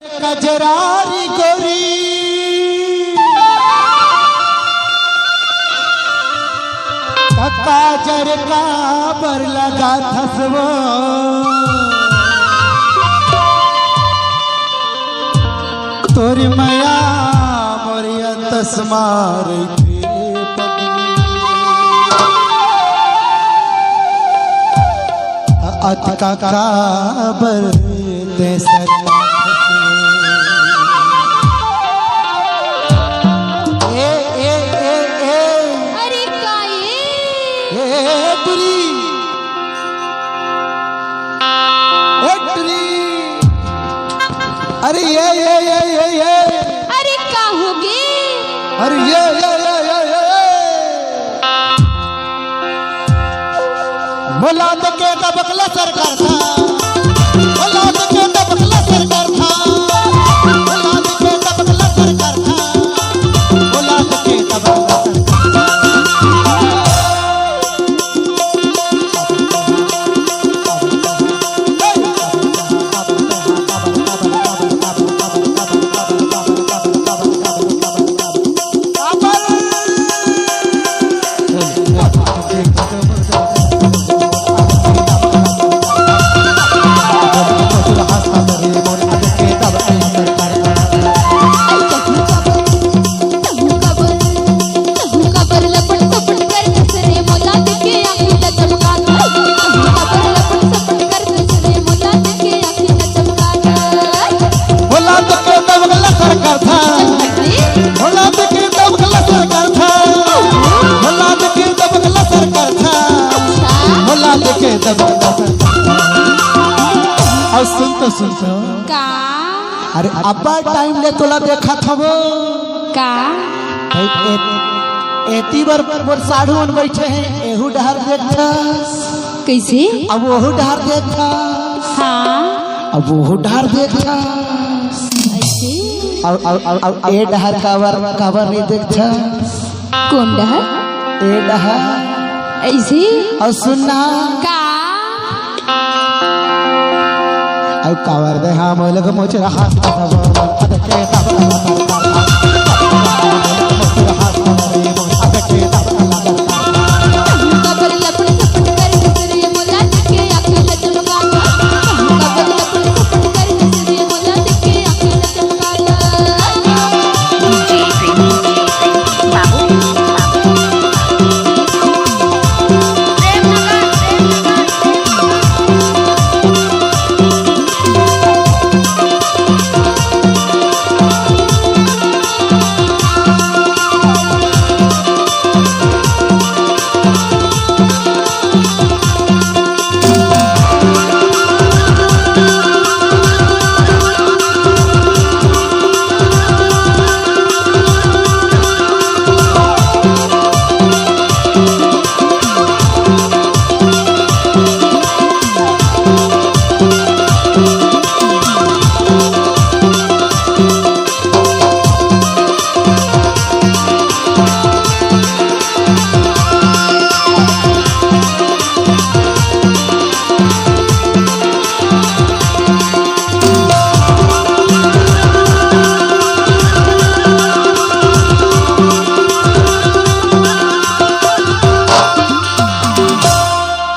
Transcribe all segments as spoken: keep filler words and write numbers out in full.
कजरारी गोरी, त काजर काबर लगाथस वो? तोर मया मोर अंतस मा रहिथे पगली। अतका काबर ते शर्मा। ए, ए, ए, ए। अरे का ए? ए, ए, ए, टुरी। ए, टुरी। अरे ये, ये, ये, ये, ये। अरे का होगे? अरे ये, ये, ये, ये, ये। मोला देखे तब कलसर करथा, मोला देखे तब कलसर करथा, मोला देखे तब कलसर करथा, मोला देखे तब कलसर करथा। भोला तो के तब गला सर करथा। भोला तो के तब गला सर करथा। भोला तो के तब गला सर करथा। भोला तो के तब गला सर करथा। अउ सुन तो, सुन तो। का? अरे अब्बड़ टाइम ले तोला देखत हवो। का? ए-, ए-, एती बर मोर साढ़ू मन बइठे हे, एहू डहर देखथस। कइसे? अब ओहू डहर देखथस। हाँ। अब ओहू डहर देखथस। अइसे? अब, अब, अब, अब ए डहर काबर, काबर नइ देखथस? कोन डहर? ए डहर। अइसे? अउ सुन ना। का? अउ काबर दे, हाँ, मोला के मोचरा हाथ।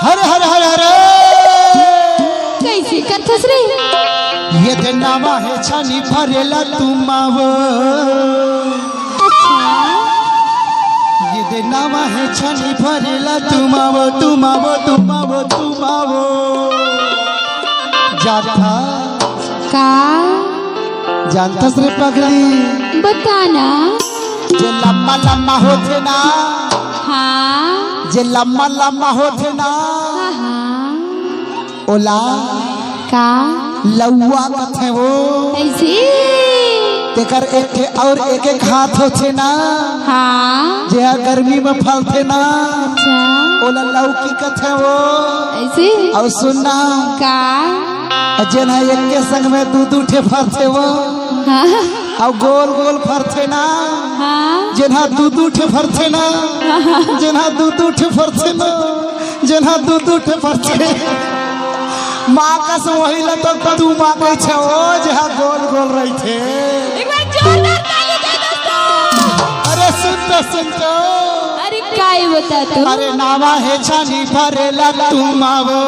हर हर हर हर। कइसे करथस रे? ये दे नावा हे छानी भरेला तुम आवो। अच्छा। ये दे नावा हे छानी भरेला तुम आवो, तुम आवो, तुम आवो, तुम आवो। जाथा। का? जानथस रे पगली? बता ना। जे लम्मा लम्मा होथे ना। हाँ। जे लम्मा लम्मा होथे ना। हाँ, हाँ। ओला का? लउवा कथे वो। अइसे? तेकर एक ठे अउ एक एक हाथ होथे ना। हाँ। जे हा गर्मी में फलथे ना। अच्छा। ओला लउकी कथे वो। अइसे? अउ सुन ना। का? जेन हा एक के संग में दू दू ठे फरथे वो। हाँ। अउ गोल गोल फरथे ना। हाँ। जेन हा दू दू ठे फरथे ना। हाँ। जेन हा दू दू ठे फरथे ना। जेन हा दू दू ठे फरथे। माँ कस वही ला तो तू माँ कहे छे ओ, जे हा गोल गोल सुन तो। अरे काय बता तू? अरे नावा हे छानी भरेला तुम आवो।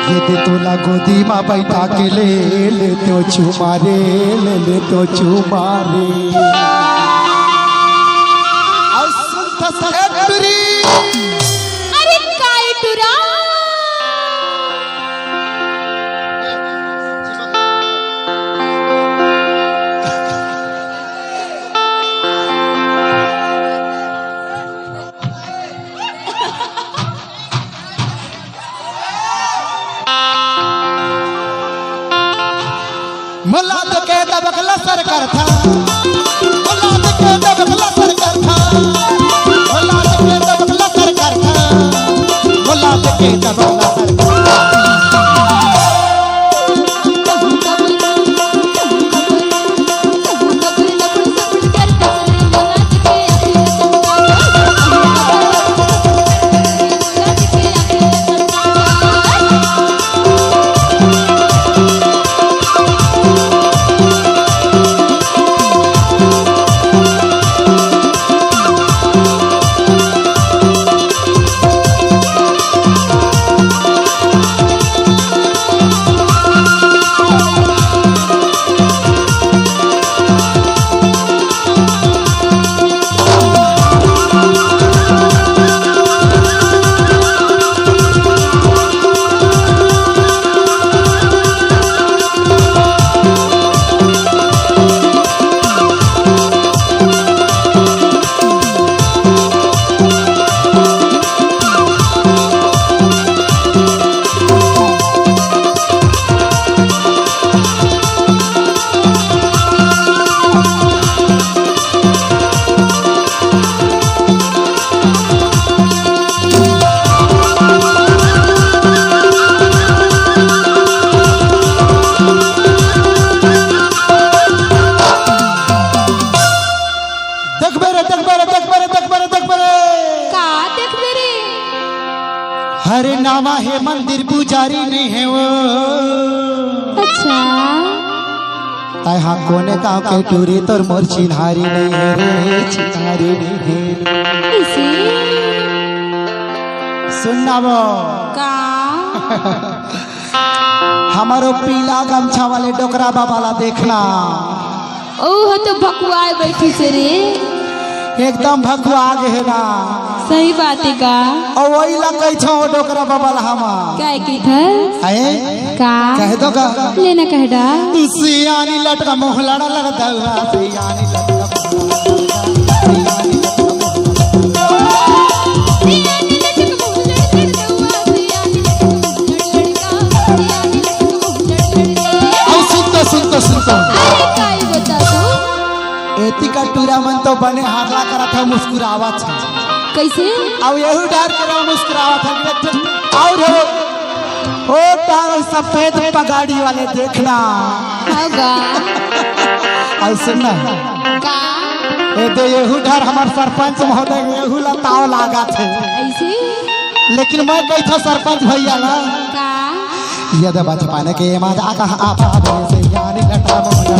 ये दे तोला गोदी मा बैठा के ले ले तो चुमा रे, ले ले तो चुमा रे। अउ सुन तो ससुरी। अरे काय टुरा? मुलाद के दबकला सर करथा, मुलाद के दबकला सर करथा, मुलाद के दबकला सर करथा, मुलाद के दबकला सर करथा। देखबे रे, देखबे रे, देखबे रे, देखबे रे, देखबे रे। का देखबे रे? हरे नावा हे मंदिर पुजारी नहीं हे वो। अच्छा। तय हा कोने गांव के टूरी तोर मोर चिन्हारी नहीं हे रे, चिन्हारी नहीं हे। इसे? सुन ना वो। का? हमरो पीला गमछा वाले डोकरा बाबा ला देखना। ओह तो भकुआए बैठी से रे। एकदम भकुआ गे हे ना। सही बात हे का? अउ वही ला कहिथों डोकरा बाबा ला हम। काय कहिथस? हैं? का? कह दो का? लेना कह डा। सियानी लटका मुँह लड़ा लड़ दउआ, सियानी लटका मुँह लड़ा लड़ दउआ, सियानी लटका मुँह लड़ा लड़ दउआ। अउ सुन तो, सुन तो, सुन तो। अरे, काई बता तू? एती का टूरा मन तो बने हारला करत हे, मुस्कुरावत हे। कइसे? अउ एहू डहर के ना मुस्कुरावत हे, देख, अउ हो, ओ डहर सफेद पगड़ी वाले देखना। होगा। अउ सुन ना। का? ए दे, एहू डहर हमर सरपंच महोदय, एहू ला ताव लागत हे। अइसे? लेकिन मैं कहिथों सरपंच भइया ला। का? यद बचपन के मजा कहाँ आ पावे से यानी लटा मोटा।